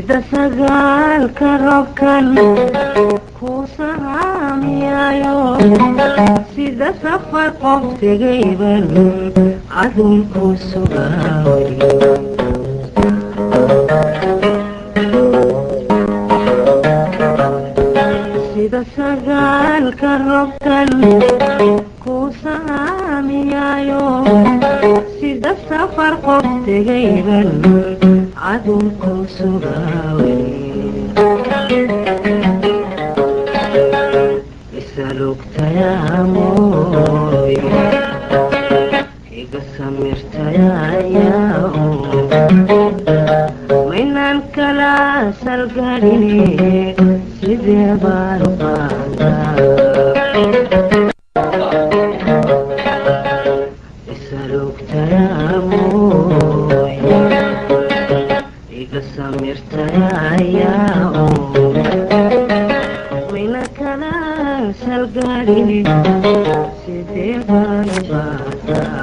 Sida sagaalka roobkan ku sahaamiyayo, sida safar qof tegayban adun ku sugaaway. Sida sagaalka roobkan ku sahaamiyayo, sida safar qof tegayban adun ku sugaaway. Isalugtayaamoy iga samirtayaayaao, maynaan kala salgadhine, sidee baan u qaadaa? Isalugtayaamoy iga samirtayaayaao, maynaan kala salgadhine, sidee baan u qaadaa?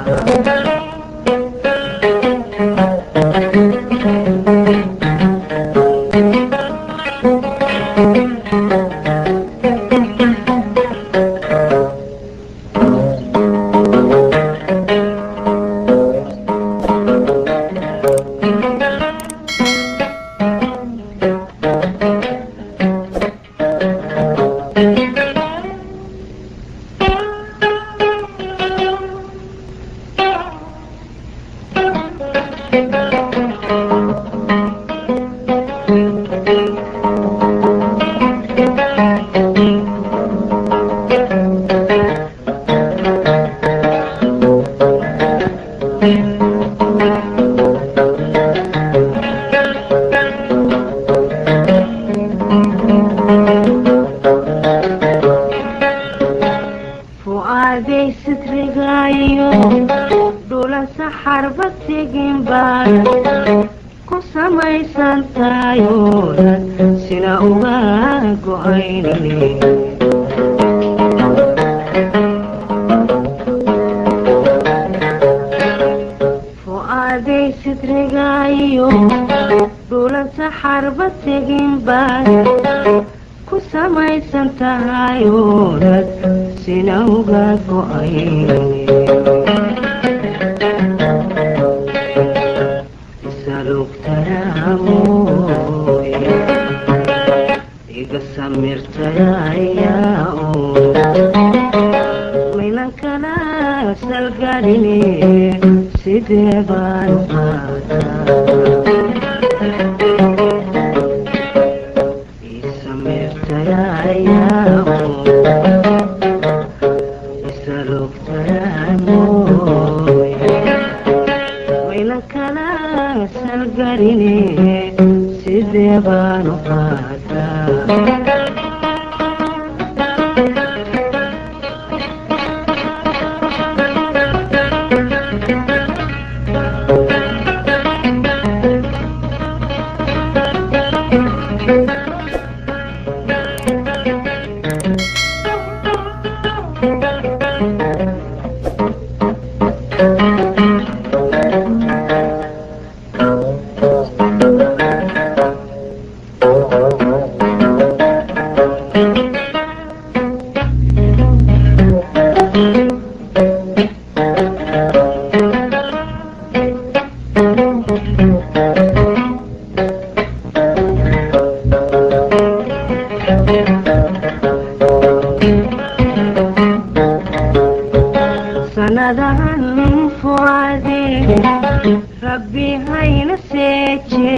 Fu'aaday sidrigaayo dhulan saxarba tegin baad ku samaysan taayooda, sina uga go'aynine. Fu'aaday sidrigaayo dhulan saxarba tegin baad ku samaysan tahayoodad, sina uga go'aynine. Isalugtayaamoy iga samirtayaayaao, maynan kala salgadhine, sidee baan u qaadaa? Isamirtayaayaao, isalugtayaamoy, maynan kala salgadhine, sidee baan u qaadaa? Sanadahan fucaade rabbi hayna seeje,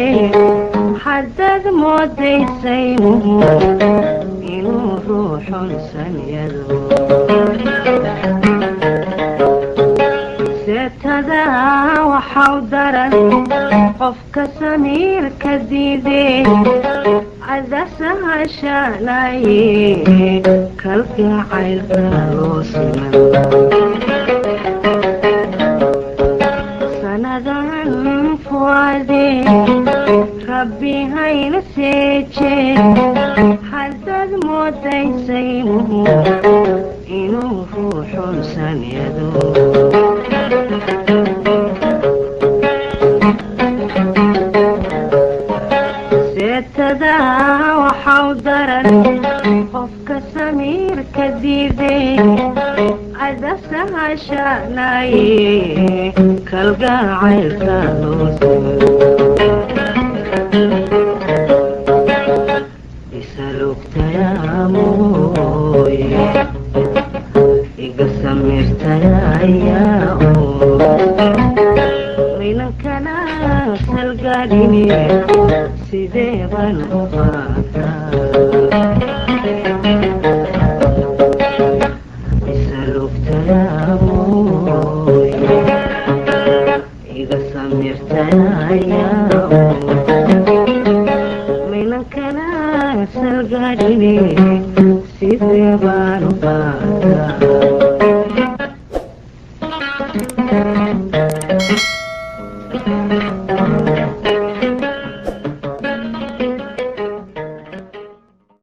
haddaad moodaysaynuhu inuu ruuxun samyado, seetadaa waxaw daran qofka samiirka diide, adasahashanaye kalgacaylka loo siman. Sanadahan fucaade rabbi hayna seeje, haddaad moodaysaynuhu inuu ruuxun samyado, Adasahashanaye kalgacaylka isalugtayaamoy iga samirtayaya minankana salgaadhine sidee baan u qaataa isalugtayaamoy iga samirtayaya minankana salgaadhine sidee baan u qaataa.